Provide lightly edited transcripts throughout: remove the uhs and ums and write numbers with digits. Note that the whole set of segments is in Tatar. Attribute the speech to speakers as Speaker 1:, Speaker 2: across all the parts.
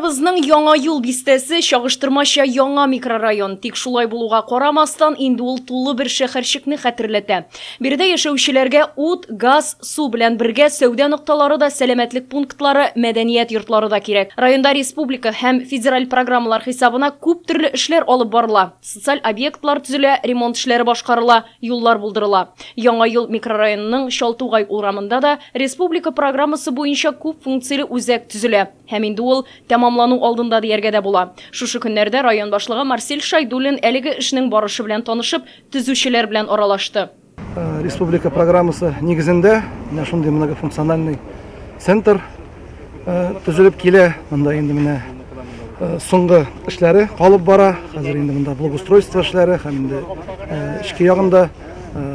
Speaker 1: Районыбызның Яңа юл бистәсе чагыштырмача яңа микрорайон. Тик шулай булуга карамастан, инде ул тулы бер шәһәрчекне хәтерләтә. Биредә яшәүчеләргә ут, газ, су белән бергә сәүдә нокталары да, сәламәтлек пунктлары, мәдәният йортлары да кирәк. Районда республика һәм федераль программалар хисабына күп төрле эшләр алып барыла. Социаль объектлар төзелә, ремонт эшләре башкарыла, юллар булдырыла. Яңа юл микрорайонының Чалтугай урамында да республика программасы буенча күп функцияле үзәк төзелә һәм инде ул тәмамлану алдында дияргә дә була. Шушы көннәрдә район башлыгы Марсель Шайдуллин әлеге эшнең барышы белән танышып, төзүчеләр белән аралашты.
Speaker 2: Республика программасы нигезендә менә шундый многофункциональный центр төзелеп килә. Монда инде менә соңгы эшләре калып бара. Хәзер инде монда благоустройство эшләре һәм инде эчке ягында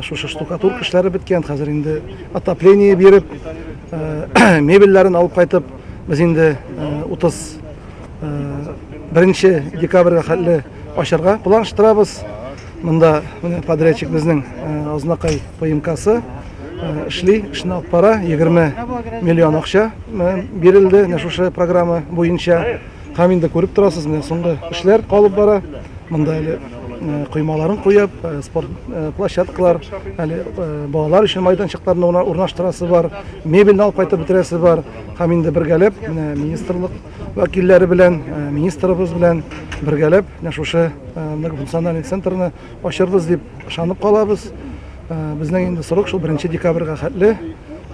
Speaker 2: шушы штукатурка эшләре беткән. Хәзер инде отопление биреп, мебельләрен алып кайтып, без инде 31 декабрьгә хәтле ачарга планлаштырабыз. Монда менә подрядчик безнең Азнакай ПМКсы эшли, эшне алып бара. 20 миллион акча бирелде менә шушы программа буенча. Һәм инде күреп торасыз, менә соңгы эшләр калып бара. Монда әле коймаларын куеп, спорт площадкалар, әле балалар өчен майданчыкларны урнаштырасы бар, мебельне алып кайтып бетерәсе бар. Һәм инде бергәләп менә министрлык вәкилләре белән, министрыбыз белән бергәләп менә шушы многофункциональный центрны ачырбыз дип ышанып калабыз. Безнең инде срок шул 1 декабрьгә хәтле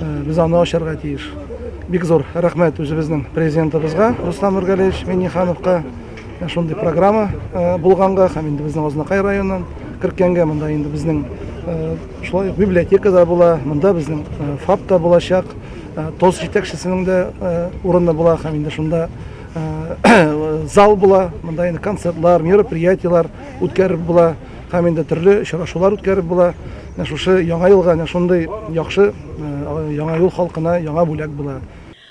Speaker 2: без аны ачарга тиеш. Бик зур рәхмәт үзебезнең президентыбызга Рустам Нургалиевич Миннихановка шундый программа булганга һәм инде безнең Азнакай районын керткәнгә монда инде безнең шулай ук библиотека да була, монда безнең ФАП та булачак, ТОС җитәкчесенең дә урыны була һәм инде шунда зал була, монда инде концертлар, мероприятиеләр үткәреп була һәм инде төрле очрашулар үткәреп була. Менә шушы яңа елга менә шундый яхшы яңа юл халкына яңа бүләк була.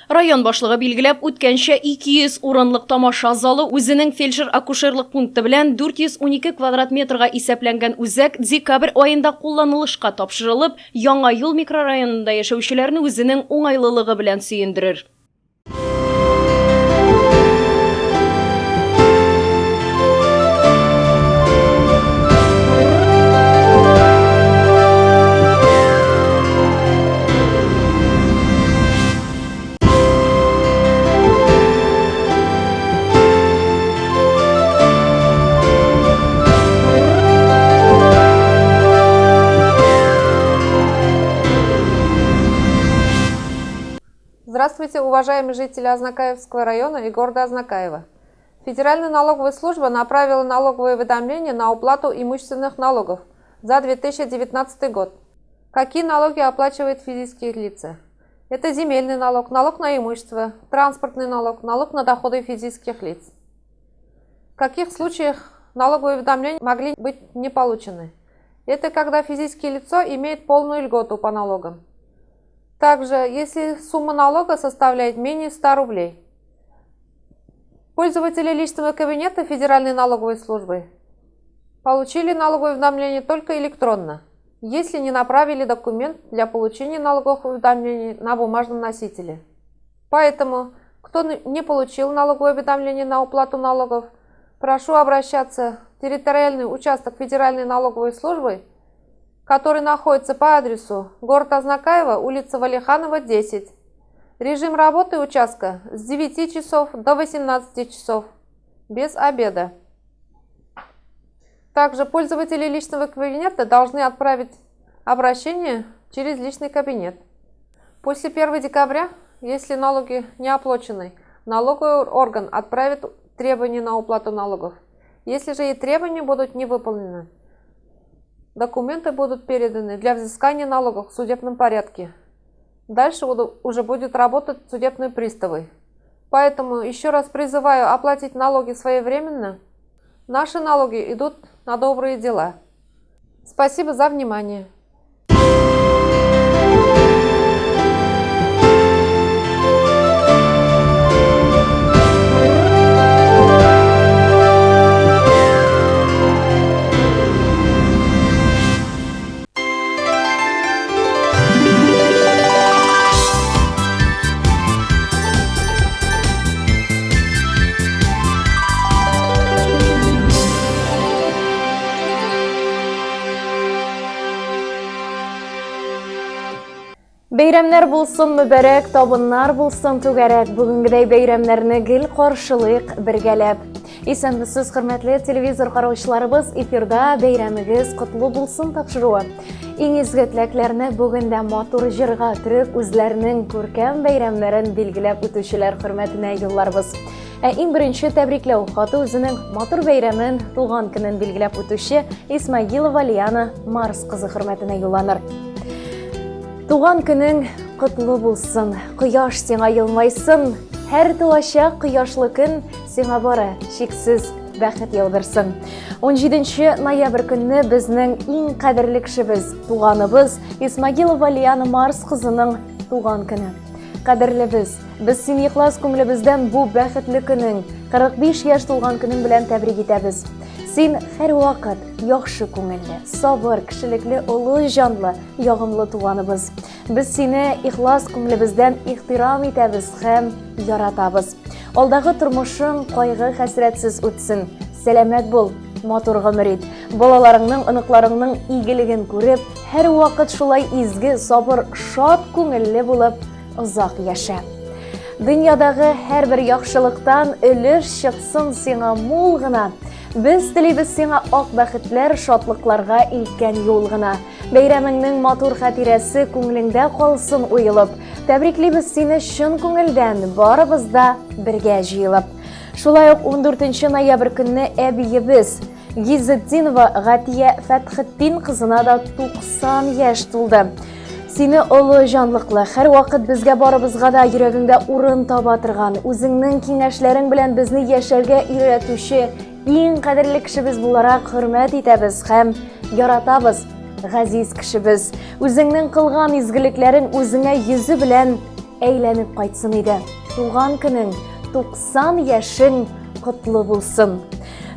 Speaker 1: Район башлыгы билгеләп үткәнчә, 200 урынлык тамаша залы үзенең фельдшер-акушерлык пункты белән 412 квадрат метрга исәпләнгән үзәк декабрь аенда кулланылышка тапшырылып, Яңа юл микрорайонында яшәүчеләрне үзенең уңайлылыгы белән сөендерер.
Speaker 3: Здравствуйте, уважаемые жители Азнакаевского района и города Азнакаево. Федеральная налоговая служба направила налоговое уведомление на уплату имущественных налогов за 2019 год. Какие налоги оплачивают физические лица? Это земельный налог, налог на имущество, транспортный налог, налог на доходы физических лиц. В каких случаях налоговые уведомления могли быть не получены? Это когда физическое лицо имеет полную льготу по налогам. Также, если сумма налога составляет менее 100 рублей. Пользователи личного кабинета Федеральной налоговой службы получили налоговое уведомление только электронно, если не направили документ для получения налоговых уведомлений на бумажном носителе. Поэтому, кто не получил налоговое уведомление на уплату налогов, прошу обращаться в территориальный участок Федеральной налоговой службы, который находится по адресу город Азнакаево, улица Валиханова, 10. Режим работы участка с 9 часов до 18 часов, без обеда. Также пользователи личного кабинета должны отправить обращение через личный кабинет. После 1 декабря, если налоги не оплачены, налоговый орган отправит требования на уплату налогов. Если же и требования будут не выполнены, документы будут переданы для взыскания налогов в судебном порядке. Дальше уже будет работать судебные приставы. Поэтому еще раз призываю оплатить налоги своевременно. Наши налоги идут на добрые дела. Спасибо за внимание.
Speaker 1: Бәйрәмнәр булсын мөбәрәк, табыннар булсын түгәрәк. Бүгенгедәй бәйрәмнәрне гел каршылыйк бергәләп. Исәнмесез, хөрмәтле телевизор караучыларыбыз, эфирда бәйрәмегез котлы булсын тапшыруы. Иң изге теләкләрне бүген дә матур җырга төреп, үзләренең күркәм бәйрәмнәрен билгеләп үтүчеләр хөрмәтенә юлларбыз. Ә иң беренче тәбрикләү хаты үзенең матур бәйрәмен, туган көнен билгеләп үтүче Исмагилова Лиана Марс кызы хөрмәтенә юлланыр. Туган көнең котлы булсын, кояш сиңа елмайсын, һәр туачак кояшлы көн сиңа бары чиксез бәхет яудырсын. 17 ноябрь көнне безнең иң кадерле кешебез, туганыбыз Исмагилова Лиана Марс кызының туган көне. Кадерлебез, без сине ихлас күңелебездән бу бәхетле көнең, 45 яшь тулган көнең белән тәбрик итәбез. Син һәрвакыт яхшы күңелле, сабыр, кешелекле, олы җанлы, ягымлы туганыбыз. Без сине ихлас күңелебездән ихтирам итәбез һәм яратабыз. Алдагы тормышың кайгы-хәсрәтсез үтсен. Сәламәт бул, матур гомер ит. Балаларыңның, оныкларыңның игелеген күреп, һәрвакыт шулай изге, сабыр, шат күңелле булып озак яшә. Дөньядагы һәрбер яхшылыктан өлеш чыксын сиңа мул гына. Без телибез сиңа ак бәхетләр, шатлыкларга илткән юл гына. Бәйрәмеңнең матур хатирәсе күңелеңдә калсын уелып. Тәбриклибез сине чын күңелдән, барыбыз да бергә җыелып. Шулай ук 14 ноябрь көнне әбиебез Гизетдинова Гатия Фәтхетдин кызына да 90 яшь тулды. Сине олы җанлыклы, һәрвакыт безгә барыбызга да йөрәгеңдә урын таба торган, үзеңнең киңәшләрең белән безне яшәргә өйрәтүче иң кадерле кешебез буларак хөрмәт итәбез һәм яратабыз. Газиз кешебез, үзеңнең кылган изгелекләрең үзеңә йөзе белән әйләнеп кайтсын иде. Туган көнең, 90 яшең котлы булсын.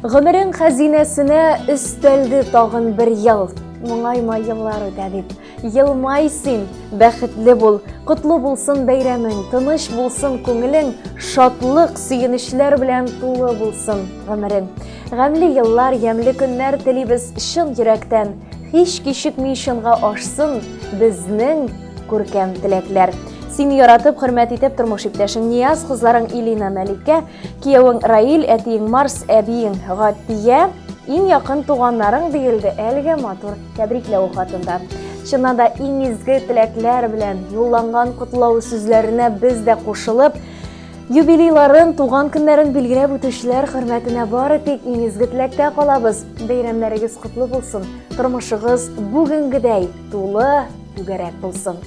Speaker 1: Гомерең хәзинәсенә өстәлде тагын бер ел. Моңайма еллар үтә дип. Елмай син, бәхетле бул. Котлы булсын бәйрәмең, тыныч булсын күңелең, шатлык, сөенечләр белән тулы булсын гомерең. Гамле еллар, ямьле көннәр телибез чын йөрәктән. Һич кичекми чынга ашсын безнең күркәм теләкләр. Сине яратып, хөрмәт итеп тормыш иптәшең Нияз, кызларың Илина, Мәликә, Киявең Раил, әтиең Марс, әбиең Гатия, иң якын туганнарың диелде әлеге матур тәбрикләү хатында. Чыннан да иң изге теләкләр белән юлланган котлау сүзләренә без дә кушылып, юбилейларын, туган көннәрен билгеләп үтүчеләр хөрмәтенә бары тик иң изге теләктә калабыз. Бәйрәмнәрегез котлы булсын, тормышыгыз бүгенгедәй тулы, түгәрәк булсын.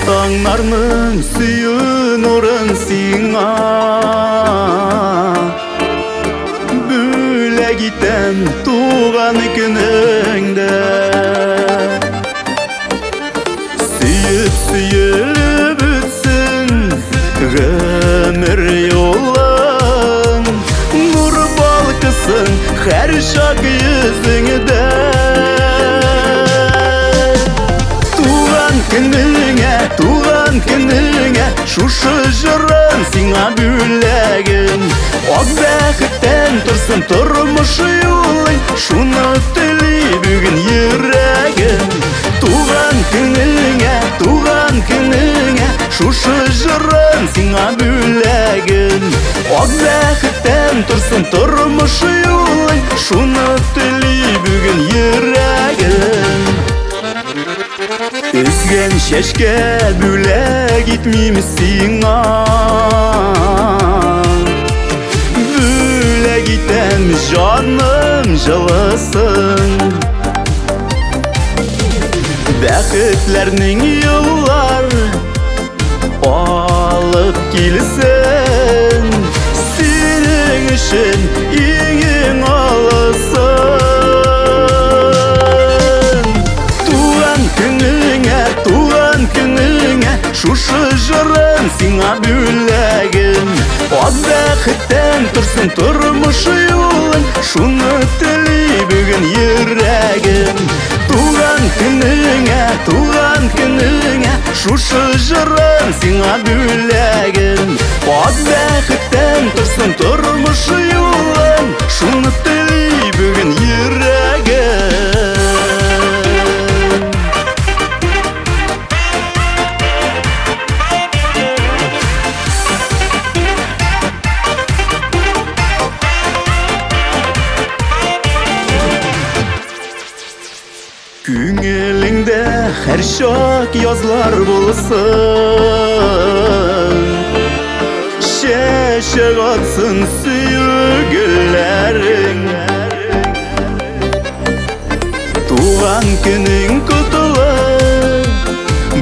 Speaker 4: Таңнарның сөю нурын сиңа Бүләк итәм туган көнеңдә Сөеп сөелеп үтсен гомер юлың Нур балкысын һәр чак йөзеңдә Туган көнеңә, туган көнеңә Шушы җырым сиңа бүләгем Ак бәхеттән торсын тормыш юлың Шуны тели бүген йөрәгем Туган көнеңә, туган көнеңә Шушы җырым сиңа бүләгем Ак бәхеттән торсын тормыш юлың Шуны тели бүген йөрәгем Өзгән чәчкә бүләк итмим сиңа Бүләк итәм җаным җылысын Бәхетләрнең юллар алып килсен Синең өчен иң-иң алысын Туган көнеңә, туган көнеңә Шушы җырым сиңа бүләгем. Ак бәхеттән торсын тормыш юлың, Шуны тели бүген йөрәгем. Туган көнеңә, туган көнеңә, Шушы җырым сиңа бүләгем. Ак бәхеттән торсын тормыш юлың, Шуны тели бүген йөрәгем. Күңелеңдә һәрчак язлар булсын, Чәчәк атсын сөю гөлләрең. Туган көнең котлы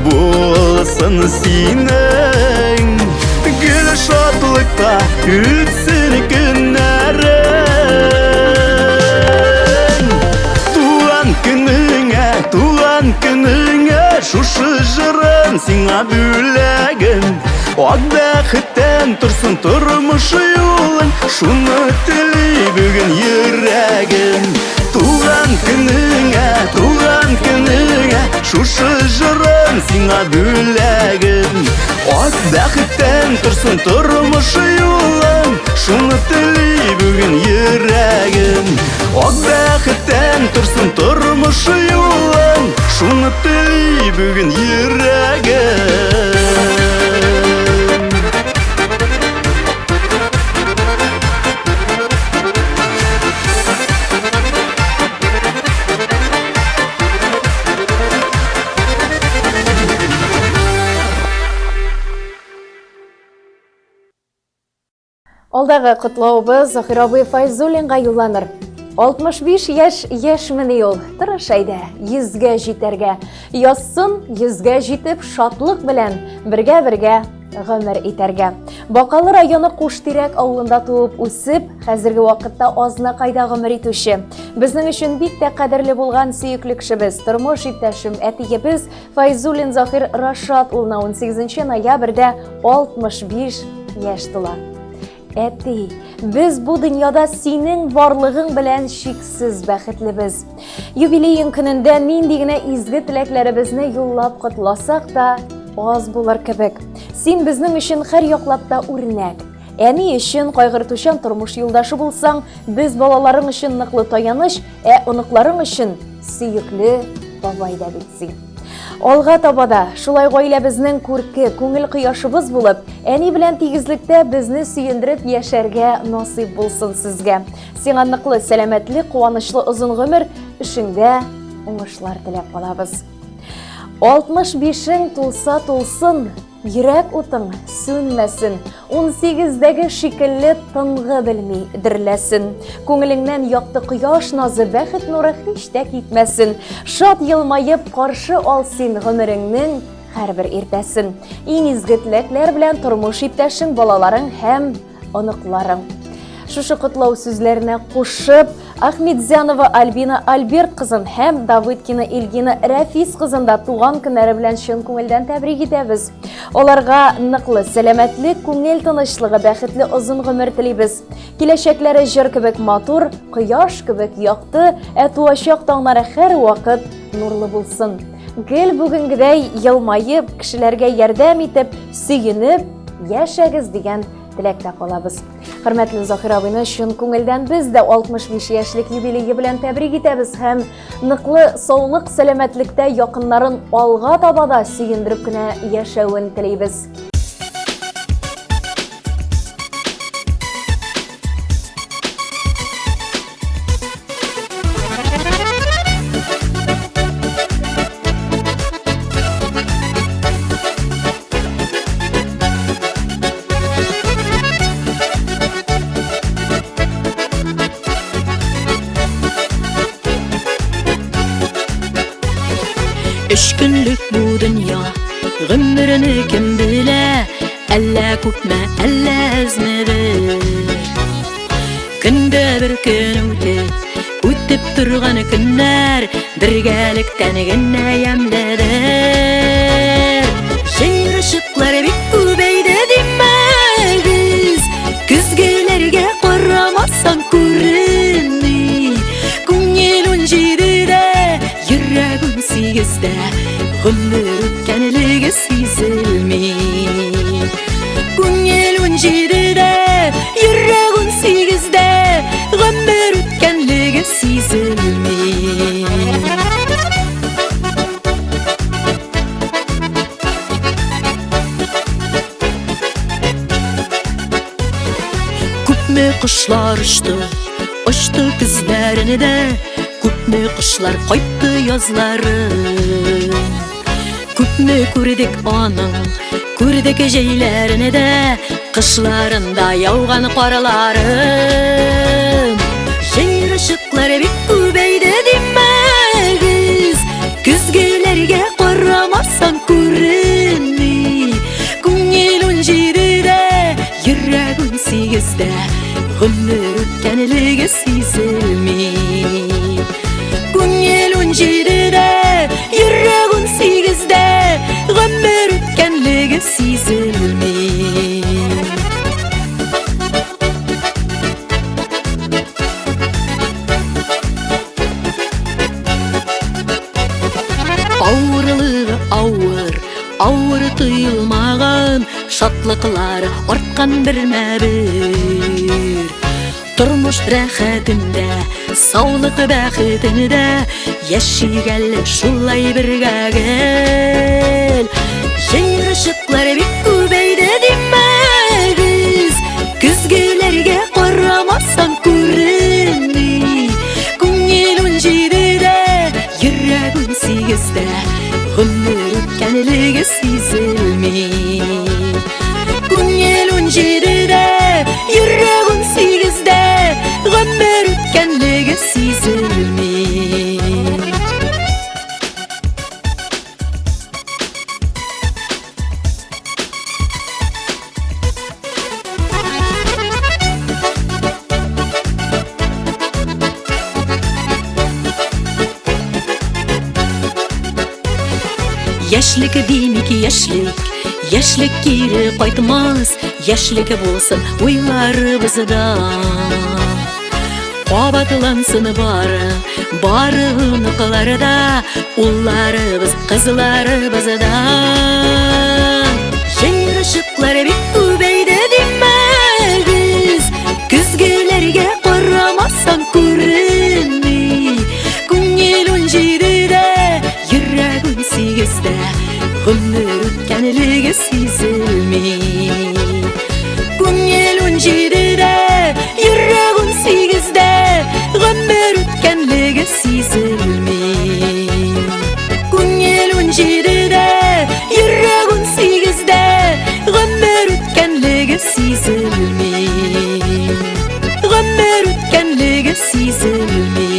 Speaker 4: булсын синең, Гел шатлыкта үтсен көннәрең. Туган көнеңә, туган көнеңә, Шушы җырым сиңа бүләгем. Ак бәхеттән торсын тормыш юлың, Шуны тели бүген йөрәгем. Туган көнеңә, туган көнеңә, Шушы җырым сиңа бүләгем. Ак бәхеттән торсын тормыш юлың, Шуны тели бүген йөрәгем. Ак бәхеттән торсын тормыш юлың, Шуны тели бүген йөрәгем.
Speaker 1: Алдагы котлавыбыз Заһир абый Файзуллинга юлланыр. 65 яшь яшьмени ул? Тырыш әйдә, йөзгә җитәргә. Язсын, йөзгә җитеп, шатлык белән бергә-бергә гомер итәргә. Бакалы районы Куштирәк авылында туып үсеп, хәзерге вакытта Азнакайда гомер итүче. Безнең өчен бик тә кадерле булган сөекле кешебез, тормыш иптәшем, әтиебез Файзуллин Заһир Рашат улына 18 ноябрьдә 65 яшь тула. Әти, без бу дөньяда синең барлыгың белән чиксез бәхетлебез. Юбилеең көнендә нинди генә изге теләкләребезне юллап котласак та, аз булыр кебек. Син безнең өчен һәр яклап та үрнәк. Әни өчен кайгыртучан тормыш юлдашы булсаң, без балаларың өчен ныклы таяныч, ә оныкларың өчен сөекле бабай да бит син. Алга таба да шулай гаиләбезнең күрке, күңел кояшыбыз булып, әни белән тигезлектә безне сөендереп яшәргә насыйп булсын сезгә. Сиңа ныклы сәламәтлек, куанычлы озын гомер, эшеңдә уңышлар теләп калабыз. 65-ең тулса тулсын, Йөрәк утың сүнмәсен, унсигездәге шикелле тынгы белми дөрләсен. Күңелеңнән якты кояш назы, бәхет нуры һич тә китмәсен. Шат елмаеп каршы ал син гомереңнең һәрбер иртәсен. Иң изге теләкләр белән тормыш иптәшең, балаларың һәм оныкларың. Шушы котлау сүзләренә кушып, Ахметзянова Альбина Альберт кызын һәм Давыдкина Ильгина Рәфис кызын да туган көннәре белән чын күңелдән тәбрик итәбез. Аларга ныклы сәламәтлек, күңел тынычлыгы, бәхетле озын гомер телибез. Киләчәкләре җыр кебек матур, кояш кебек якты, ә туачак таңнары һәрвакыт нурлы булсын. Гел бүгенгедәй елмаеп, кешеләргә ярдәм итеп, сөенеп яшәгез дигән теләктә калабыз. Хөрмәтле Заһир абыйны чын күңелдән без дә 65 яшьлек юбилее белән тәбрик итәбез һәм ныклы саулык, сәламәтлектә якыннарын алга таба да сөендереп кенә яшәвен телибез.
Speaker 5: Өч көнлек бу дөнья, гомерне кем белә, әллә күпме, әллә әзме бер. Көндә бер көн үтеп, үтеп торган көннәр бергәлектән генә ямьледер. Җыерчыклар бик күбәйде димәгез, Гомер үткәнлеге сизелми. Күңел унҗидедә, йөрәк унсигездә, Гомер үткәнлеге сизелми. Күпме кошлар очты, очты көзләрендә, Күпме кошлар кайтты язлары. Күпме күрдек аның, күрдек җәйләрен дә, Кышларында яуган карларын. Җыерчыклар бик күбәйде димәгез, Көзгеләргә карамасаң күренми. Күңел унҗидедә, йөрәк унсигездә, Гомер үткәнлеге сизелми. Күңел унҗидедә, йөрәк унсигездә, Гомер үткәнлеге сизелми. Авырлыгы авыр, авыр тоелмаган, Шатлыклары арткан бермә-бер. Тормыш рәхәтендә, саулык бәхетендә Яшик әле шулай бергә гел. Җыерчыклар бик күбәйде димәгез, Көзгеләргә карамасаң күренми. Күңел унҗидедә, йөрәк унсигездә, Гомер үткәнлеге сизелми. Күңел унҗидедә, йөрәк унсигездә, Гомер үткәнлеге сизелми. Яшьлек димик, яшьлек, яшьлек кире кайтмас, яшьлек булсын уйларыбызда. Кабатлансын бары, бары оныкларда, улларыбыз, кызларыбыз да. Җыерчыклар бик күбәйде димәгез, көзгеләргә карамасаң күренми. Күңел унҗидедә, йөрәк унсигездә, гомер үткәнлеге сизелми. Күңел унҗидедә, йөрәк унсигездә, гомер үткәнлеге сизелми. Күңел унҗидедә, йөрәк унсигездә, гомер үткәнлеге сизелми. Гомер үткәнлеге сизелми.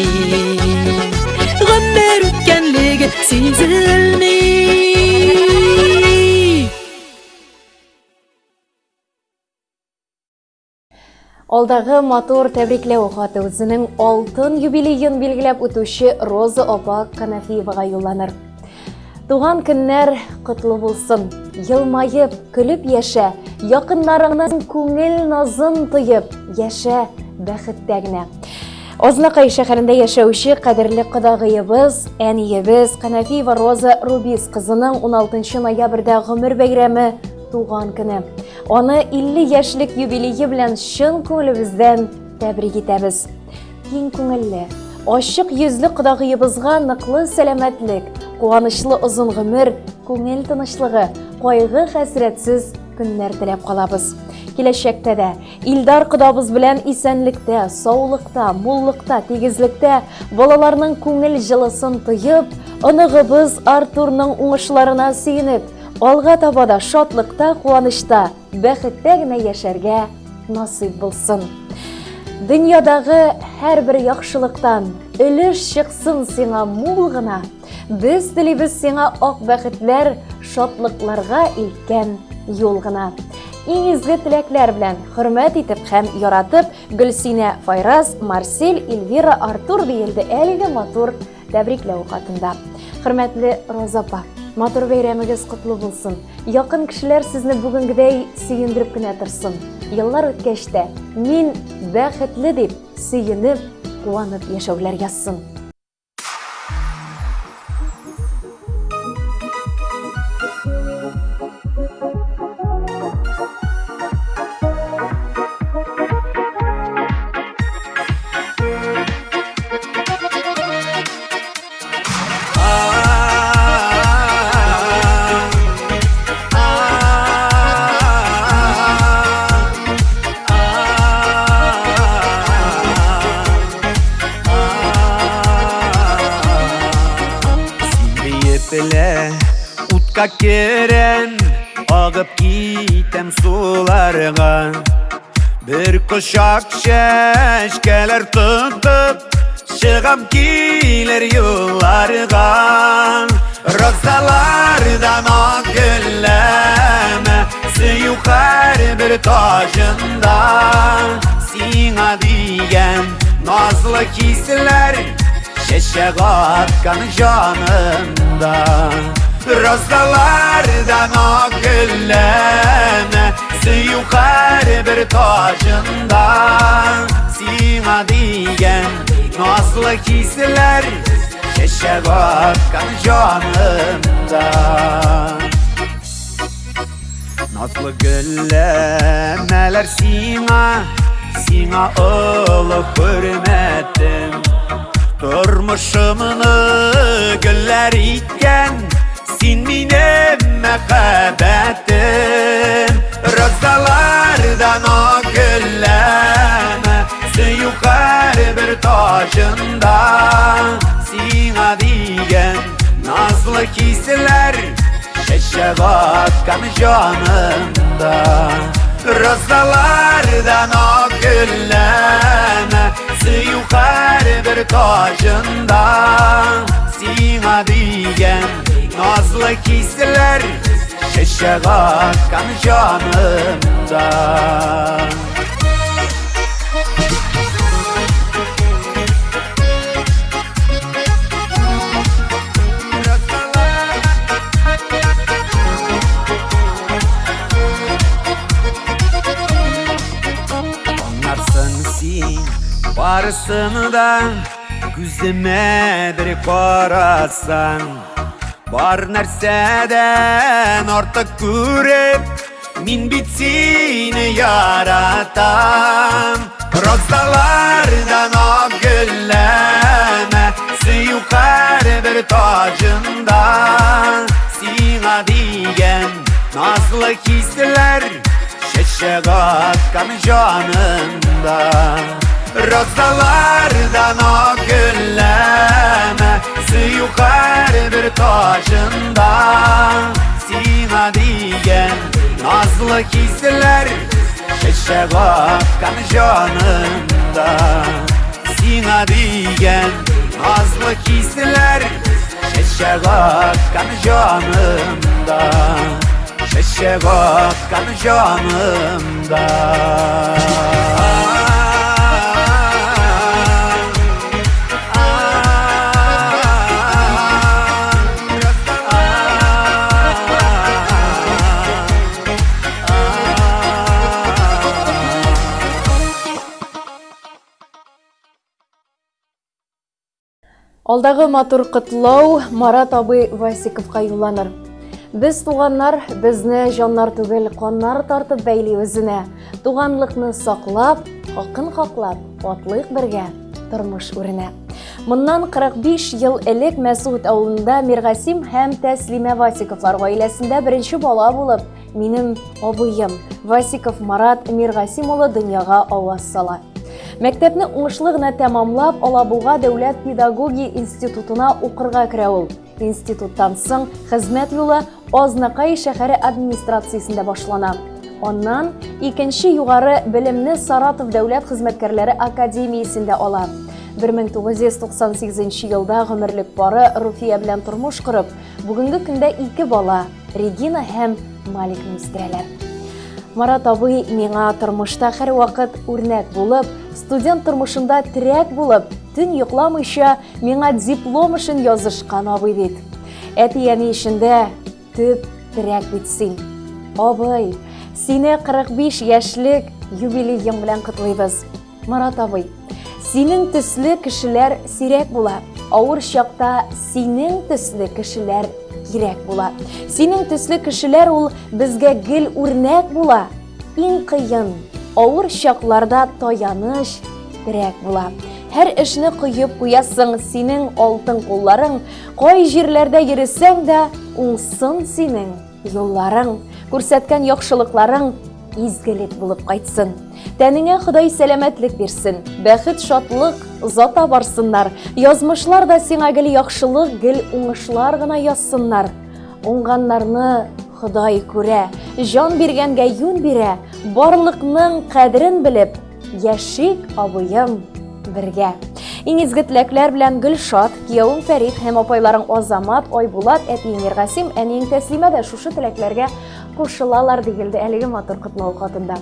Speaker 5: Гомер үткәнлеге сизелми.
Speaker 1: Алдагы матур тәбрикләү хаты үзенең алтын юбилеен билгеләп үтүче Роза апа Канафиевага юлланыр. Туган көннәр котлы булсын. Елмаеп, көлеп яшә, якыннарыңның күңел назын тоеп яшә бәхеттә генә. Азнакай шәһәрендә яшәүче кадерле кодагыебыз, әниебез Канафиева Роза Рубис кызының 16 ноябрьдә гомер бәйрәме туган көне. Аны 50 яшьлек юбилее белән чын күңелебездән тәбрик итәбез. Киң күңелле, ачык йөзле кодагыебызга ныклы сәламәтлек, куанычлы озын гомер, күңел тынычлыгы, кайгы-хәсрәтсез көннәр теләп калабыз. Киләчәктә дә Илдар кодабыз белән исәнлектә, саулыкта, муллыкта, тигезлектә балаларның күңел җылысын тоеп, оныгыбыз Артурның уңышларына сөенеп, Алга таба да шатлыкта, куанычта, бәхеттә генә яшәргә насыйп булсын. Дөньядагы һәрбер яхшылыктан өлеш чыксын сиңа мул гына. Без телибез сиңа ак бәхетләр, шатлыкларга илткән юл гына. Иң изге теләкләр белән хөрмәт итеп һәм яратып Гөлсинә, Файраз, Марсель, Эльвира, Артур диелде әлеге матур Тәбрикләү хатында. Хөрмәтле Роза апа, матур бәйрәмегез котлы булсын. Якын кешеләр сезне бүгенгедәй сөендереп кенә торсын. Еллар үткәч тә, мин бәхетле дип сөенеп, куанып яшәүләр язсын.
Speaker 4: Сирпелә, утка керәм, агып китәм суларга. Бер кочак чәчкәләр тотып, чыгам килер юлларга. Розалардан ак гөлләмә, сөю һәрбер таҗында. Сиңа дигән назлы хисләр Чәчәк аткан җанымда. Розалардан ак гөлләмә, сөю һәрбер таҗында. Сиңа дигән назлы хисләр чәчәк аткан җанымда. Назлы гөлләмәләр сиңа, сиңа олы хөрмәтем. Тормышымны гөлләр иткән, син минем мәхәббәтем. Розалардан ак гөлләмә, сөю һәрбер таҗында. Сиңа дигән назлы хисләр Чәчәк аткан җанымда. Розалардан ак гөлләмә, сөю һәрбер таҗында. Сиңа дигән назлы хисләр чәчәк аткан җанымда. Аңларсың син барысын да, күземә бер карасаң. Бар нәрсәдән артык күреп, мин бит сине яратам. Розалардан ак гөлләмә, сөю һәрбер таҗында. Сиңа дигән назлы хисләр чәчәк аткан җанымда. Розалардан ак гөлләмә, сөю һәрбер таҗында. Сиңа дигән назлы хисләр чәчәк аткан җанымда. Сиңа дигән назлы хисләр чәчәк аткан җанымда. Чәчәк аткан җанымда.
Speaker 1: Алдагы матур котлау Марат абый Васиковка юлланыр. Без туганнар, безне җаннар түгел, каннар тартып бәйли үзенә. Туганлыкны саклап, хакын хаклап, атлыйк бергә тормыш үренә. Моннан 45 ел элек Мәсгут авылында Миргасим һәм Тәслимә Васиковлар гаиләсендә беренче бала булып, минем абыем Васиков Марат Миргасим улы дөньяга аваз сала. Мәктәпне уңышлы гына тәмамлап, Алабуга дәүләт педагогия институтына укырга керә ул. Институттан соң хезмәт юлы Азнакай шәһәре администрациясендә башлана. Аннан икенче югары белемне Саратов дәүләт хезмәткәрләре академиясендә ала. 1998 елда гомерлек пары Руфия белән тормыш корып, бүгенге көндә ике бала, Регина һәм Маликны үстерәләр. Марат абый миңа тормышта һәрвакыт үрнәк булып, студент тормышында терәк булып, төн йокламыйча миңа диплом эшен язышкан абый бит. Әти-әни эшендә төп терәк бит син. Абый, сине 45 яшьлек юбилеең белән котлыйбыз. Марат абый, синең төсле кешеләр сирәк була. Авыр чакта синең төсле кешеләр кирәк була. Синең төсле кешеләр ул безгә гел үрнәк була. Иң кыен, авыр чакларда таяныч, терәк була. Һәр эшне коеп куясың синең алтын кулларың, кай җирләрдә йөресәң дә, уңсын синең юлларың, күрсәткән яхшылыкларың изгелек булып кайтсын. Тәнеңә Ходай сәламәтлек бирсен, бәхет, шатлык, озата барсыннар. Язмышлар да сиңа гел яхшылык, гел уңышлар гына язсыннар. Уңганнарны Ходай күрә, җан биргәнгә юн бирә, барлыкның кадерен белеп, яшик, абыем, бергә. Иң изге теләкләр белән Гөлшат, киявең Фәрит һәм апайларың Азамат, Айбулат, әтиең Миргасим, әниең Тәслимә дә шушы теләкләргә кушылалар, диелде әлеге матур котлау хатында.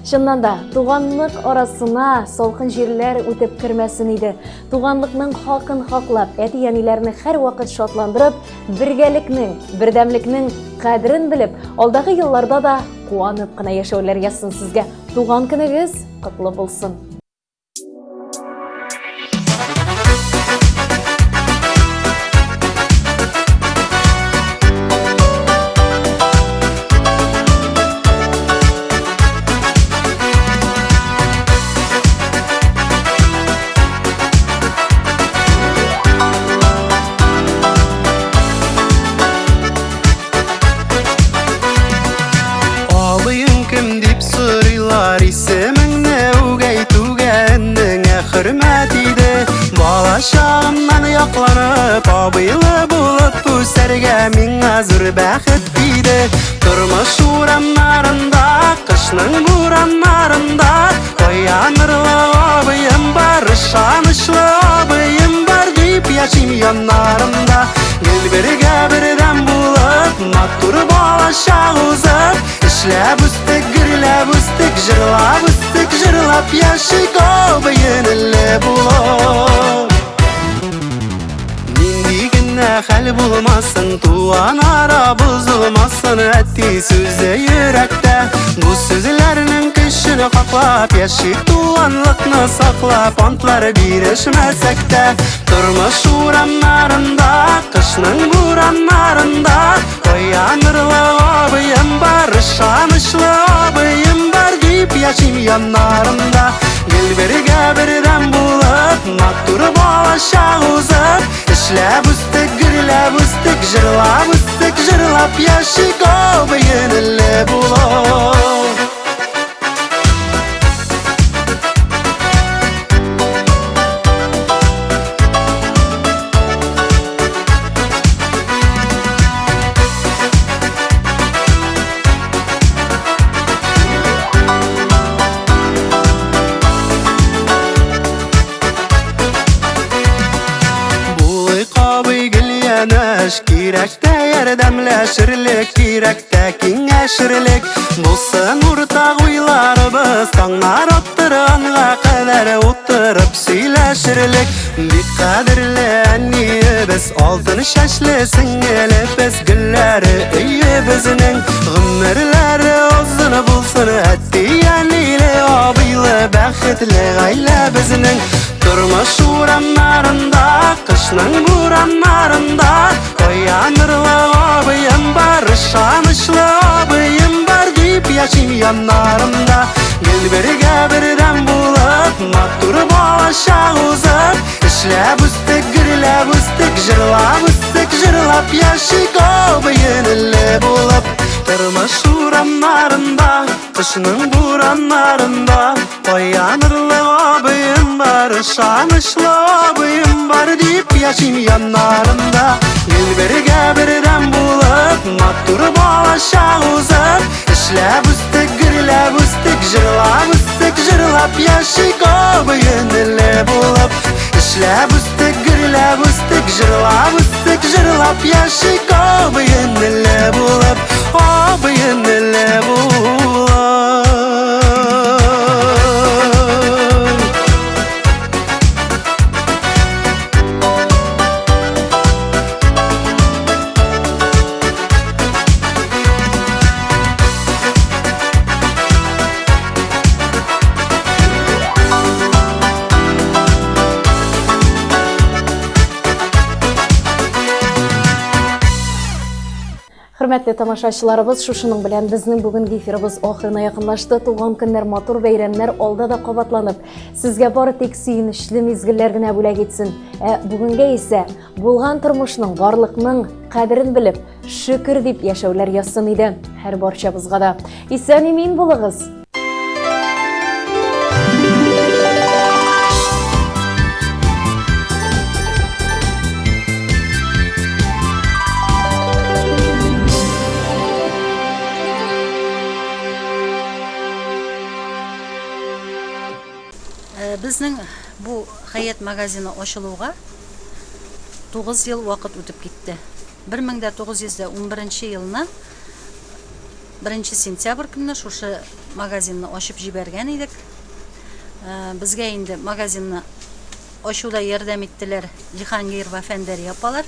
Speaker 1: Чыннан да, туганлык арасына салкын җирләр үтеп кермәсен иде. Туганлыкның хакын хаклап, әти-әниләрне һәрвакыт шатландырып, бергәлекнең, бердәмлекнең кадерен белеп, алдагы елларда да куанып кына яшәүләр язсын сезгә. Туган көнегез котлы булсын!
Speaker 4: Абыең кем дип сорыйлар, исемеңне үк әйтүгә энеңә хөрмәт иде. Бала чагымнан якланып, абыйлы булып үсәргә миңа зур бәхет тиде. Тормыш урамнарында, кышның бураннарында Таянырлы абыем бар, ышанычлы абыем бар дип яшим яннарымда. Гел бергә бердәм булып, матур балачак узып, эшләп үстек, гөрләп үстек, җырлап үстек, җырлап яшик абый-энеле булып. Нинди генә хәл булмасын, туган ара бозылмасын, әти сүзе йөрәктә. Бу сүзләрнең көчен хаклап, яшик туганлыкны саклап, антлар бирешмәсәк тә. Тормыш урамнарында, кышның бураннарында, Таянырлы абыем бар, ышанычлы абыем бар дип яшим яннарымда. Гел бергә бердәм булып, матур балачак узып, эшләп үстек, гөрләп үстек, җырлап үстек, җырлап яшик абый-энеле булып. Булыйк абый гел янәш, кирәк тә ярдәмләшерлек, кирәк тә киңәшерлек. Булсын уртак уйларыбыз, таңнар аттырганга кадәр утырып сөйләшерлек. Бик кадерле әниебез, алтын чәчле сеңелебез, гөлләре өебезнең, гомерләре озын булсын, әти-әниле, абыйлы, бәхетле гаилә безнең. Тормыш урамнарында, кышның бураннарында, Таянырлы абыем бар, ышанычлы абыем бар дип яшим яннарымда. Гел бергә бердәм булып, матур балачак узып, эшләп үстек, гөрләп үстек, җырлап үстек, җырлап яшик абый-энеле булып. Тормыш урамнарында, кышның бураннарында, Таянырлы абыем бар, ышанычлы абыем бар дип яшим яннарымда. Гел бергә бердәм булып, матур балачак узып, эшләп үстек, гөрләп үстек, җырлап үстек, җырлап яшик абый-энеле булып. Эшләп үстек, гөрләп үстек, җырлап үстек, җырлап яшик абый-энеле булып, абый-энеле булып.
Speaker 1: Хөрмәтле тамашачыларыбыз, шушының белән безнең бүгенге эфирыбыз ахырына якынлашты. Туган көннәр, матур бәйрәмнәр алда да кабатланып, сезгә бары тик сөенечле мизгелләр генә бүләк итсен. Ә бүгенгә исә булган тормышның, барлыкның кадерен белеп, шөкер дип яшәүләр язсын иде һәр барчабызга да. Исән-имин булыгыз!
Speaker 6: Безнең бу Хәят магазины ачылуга 9 ел вакыт үтеп китте. 1911 елны 1 сентябрь көнне шушы магазинны ачып җибәргән идек. Безгә инде магазинны ачуда ярдәм иттеләр Җиһангирова Фәндәрия апалар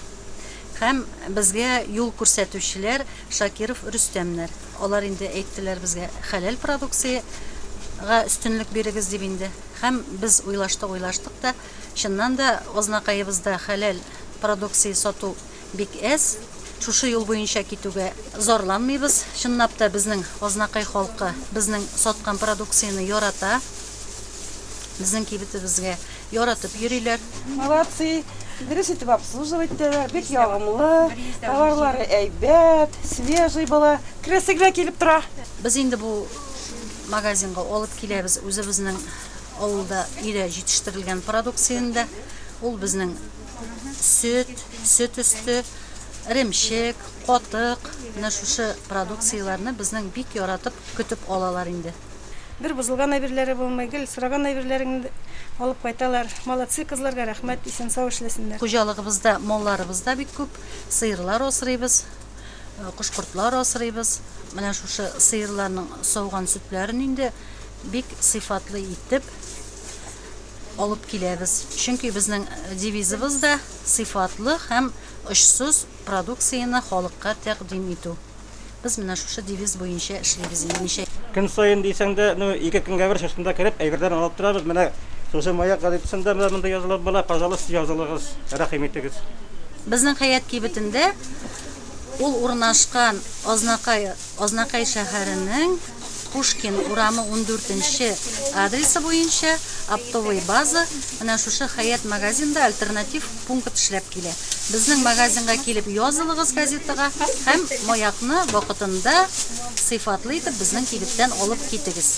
Speaker 6: һәм безгә юл күрсәтүчеләр Шакиров Рөстәмнәр. Алар инде әйттеләр безгә хәләл продукциягә өстенлек бирегез дип инде. Һәм без уйлаштык-уйлаштык та, чыннан да Азнакаебызда хәләл продукция сату бик әз. Шушы юл буенча китүгә зарланмыйбыз. Чынлап та безнең Азнакай халкы безнең саткан продукцияне ярата. Безнең кибетебезгә яратып йөриләр.
Speaker 7: Молодцы, дөрес итеп обслуживать итәләр, бик ягымлы, товарлары әйбәт, свежий була, керәсе генә килеп тора.
Speaker 6: Без инде бу магазинга алып киләбез үзебезнең авылда өйдә җитештерелгән продукцияне дә. Ул безнең сөт, сөт өсте, эремчек, катык, менә шушы продукцияләрне безнең бик яратып көтеп алалар инде.
Speaker 7: Бер бозылган әйберләре булмый, гел сораган әйберләреңне алып кайталар. Молодцы, кызларга рәхмәт, исән-сау эшләсеннәр.
Speaker 6: Хуҗалыгыбызда малларыбыз да бик күп, сыерлар асрыйбыз, кош-кортлар асрыйбыз. Менә шушы сыерларның сауган сөтләрен инде бик сыйфатлы итеп алып киләбез. Чөнки безнең девизыбыз да сыйфатлы һәм очсыз продукцияне халыкка тәкъдим итү. Без менә шушы девиз буенча эшлибез инде ничә.
Speaker 8: Көн саен дисәң дә, ну, ике көнгә бер шушында кереп, әйберләрен алып торабыз. Менә шушы Маяк газетасында менә монда язылып була. Пожалуйста, язылыгыз, рәхим итегез.
Speaker 6: Безнең Хәят кибетендә ул урнашкан Азнакай, Азнакай шәһәренең Пушкин урамы ундүртенче адресы буенча оптовый база, менә шушы Хәят магазинда альтернатив пункт эшләп килә. Безнең магазинга килеп язылыгыз газетага һәм Маякны вакытында сыйфатлы итеп безнең кибеттән алып китегез.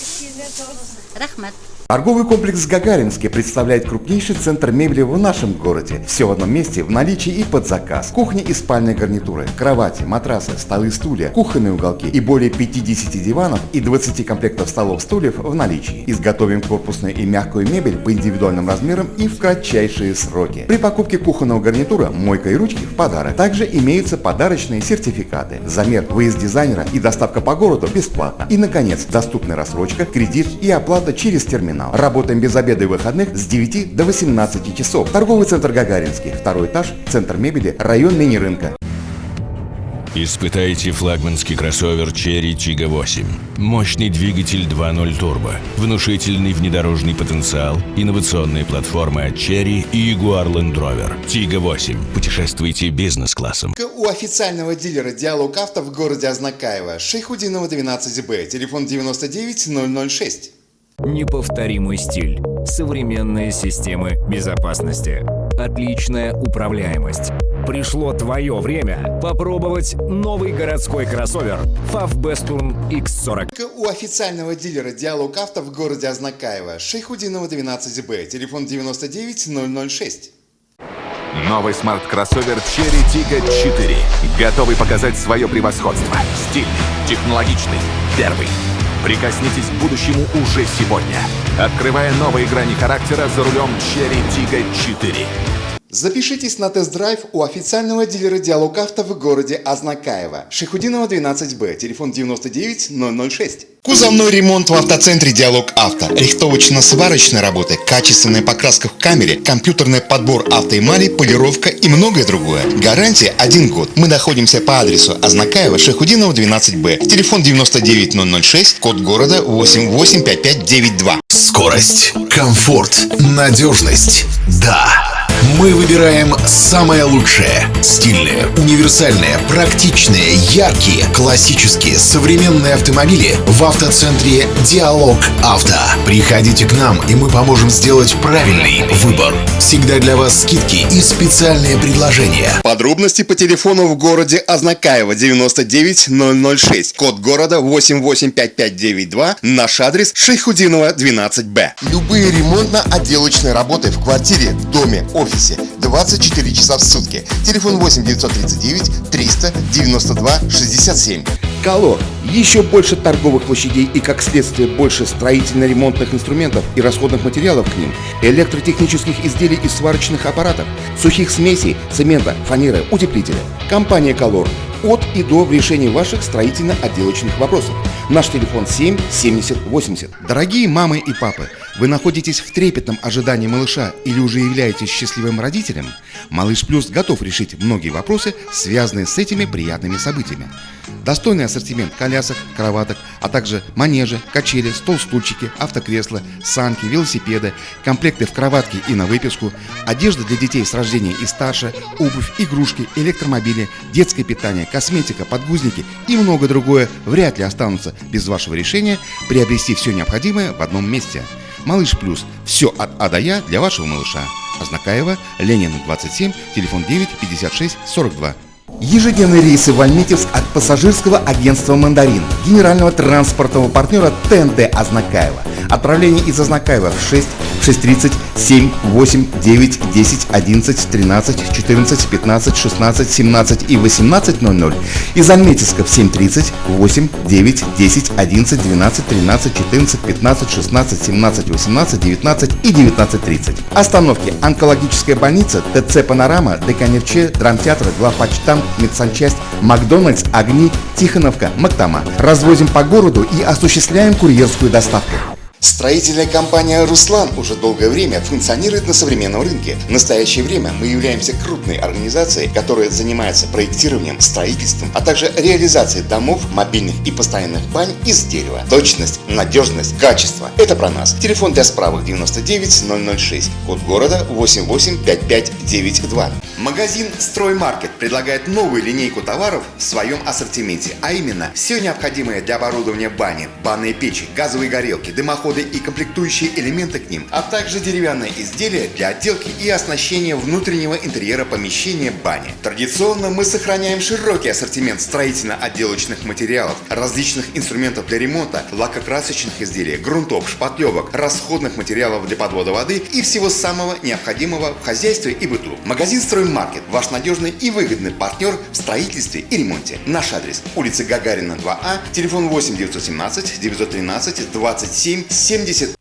Speaker 6: Рәхмәт.
Speaker 9: Торговый комплекс «Гагаринский» представляет крупнейший центр мебели в нашем городе. Все в одном месте, в наличии и под заказ. Кухня и спальные гарнитуры, кровати, матрасы, столы, стулья, кухонные уголки и более 50 диванов и 20 комплектов столов-стульев в наличии. Изготовим корпусную и мягкую мебель по индивидуальным размерам и в кратчайшие сроки. При покупке кухонного гарнитура мойка и ручки в подарок. Также имеются подарочные сертификаты. Замер, выезд дизайнера и доставка по городу бесплатно. И, наконец, доступная рассрочка, кредит и оплата через терминал. Работаем без обеда и выходных с 9 до 18 часов. Торговый центр Гагаринский, второй этаж, центр мебели, район мини-рынка.
Speaker 10: Испытайте флагманский кроссовер Chery Tiggo 8. Мощный двигатель 2.0 турбо, внушительный внедорожный потенциал, инновационная платформа от Chery и Jaguar Land Rover. Tiggo 8. Путешествуйте бизнес-классом.
Speaker 9: У официального дилера «Диалог Авто» в городе Азнакаево, Шайхутдинова 12Б, телефон 99 006.
Speaker 11: Неповторимый стиль, современные системы безопасности, отличная управляемость. Пришло твое время попробовать новый городской кроссовер FAW Bestune X40.
Speaker 9: У официального дилера «Диалог Авто» в городе Азнакаево, Шайхутдинова 12Б, телефон 99 006.
Speaker 12: Новый смарт-кроссовер Chery Tiggo 4. Готовый показать свое превосходство. Стильный, технологичный, первый. Прикоснитесь к будущему уже сегодня. Открывая новые грани характера за рулем Chery Tiggo 4.
Speaker 9: Запишитесь на тест-драйв у официального дилера «Диалог Авто» в городе Азнакаево. Шайхутдинова 12Б, телефон 99 006. Кузовной ремонт в автоцентре «Диалог Авто». Рихтовочно-сварочные работы, качественная покраска в камере, компьютерный подбор автоэмали, полировка и многое другое. Гарантия 1 год. Мы находимся по адресу Азнакаево, Шайхутдинова 12Б. Телефон 99006, код города 885592.
Speaker 13: Скорость, комфорт, надежность. Да, мы выбираем самое лучшее. Стильные, универсальные, практичные, яркие, классические, современные автомобили в автоцентре «Диалог Авто». Приходите к нам, и мы поможем сделать правильный выбор. Всегда для вас скидки и специальные предложения.
Speaker 9: Подробности по телефону в городе Азнакаево 99 006. Код города 885592. Наш адрес Шайхутдинова 12Б. Любые ремонтно-отделочные работы в квартире, в доме, офисе 24 часа в сутки. Телефон 8 939 392 67. Колор. Еще больше торговых площадей и, как следствие, больше строительно-ремонтных инструментов и расходных материалов к ним, электротехнических изделий и сварочных аппаратов, сухих смесей, цемента, фанеры, утеплителя. Компания «Колор» от и до в решении ваших строительно-отделочных вопросов. Наш телефон 7 70 80. Дорогие мамы и папы, вы находитесь в трепетном ожидании малыша или уже являетесь счастливым родителем? Малыш Плюс готов решить многие вопросы, связанные с этими приятными событиями. Достойный ассортимент колясок, кроваток, а также манежи, качели, стол-стульчики, автокресла, санки, велосипеды, комплекты в кроватке и на выписку, одежда для детей с рождения и старше, обувь, игрушки, электромобили, детское питание, косметика, подгузники и многое другое вряд ли останутся без вашего решения приобрести все необходимое в одном месте. Малыш Плюс. Все от А до Я для вашего малыша. Азнакаево, Ленина, 27, телефон 9 56 42. Ежедневные рейсы в Альметьевск от пассажирского агентства «Мандарин», генерального транспортного партнера ТНТ Азнакаево. Отправление из Азнакаева в 6, 6:30, 7, 8, 9, 10, 11, 13, 14, 15, 16, 17 и 18:00. Из Альметьевска в 7:30, 8, 9, 10, 11, 12, 13, 14, 15, 16, 17, 18, 19 и 19:30. Остановки: Онкологическая больница, ТЦ «Панорама», ДК «Нефче», Драмтеатр, Главпочтамт, Медсанчасть, Макдональдс, Огни, Тихоновка, Мактама. Развозим по городу и осуществляем курьерскую доставку. Строительная компания «Руслан» уже долгое время функционирует на современном рынке. В настоящее время мы являемся крупной организацией, которая занимается проектированием, строительством, а также реализацией домов, мобильных и постоянных бань из дерева. Точность, надежность, качество – это про нас. Телефон для справок 99 006, код города 885592. Магазин «Строймаркет» предлагает новую линейку товаров в своем ассортименте, а именно все необходимое для оборудования бани, банные печи, газовые горелки, дымоходы и комплектующие элементы к ним, а также деревянные изделия для отделки и оснащения внутреннего интерьера помещения бани. Традиционно мы сохраняем широкий ассортимент строительно-отделочных материалов, различных инструментов для ремонта, лакокрасочных изделий, грунтов, шпатлевок, расходных материалов для подвода воды и всего самого необходимого в хозяйстве и быту. Магазин «Строймаркет» – ваш надежный и выгодный партнер в строительстве и ремонте. Наш адрес: улица Гагарина, 2А, телефон 8 917 913 27 70.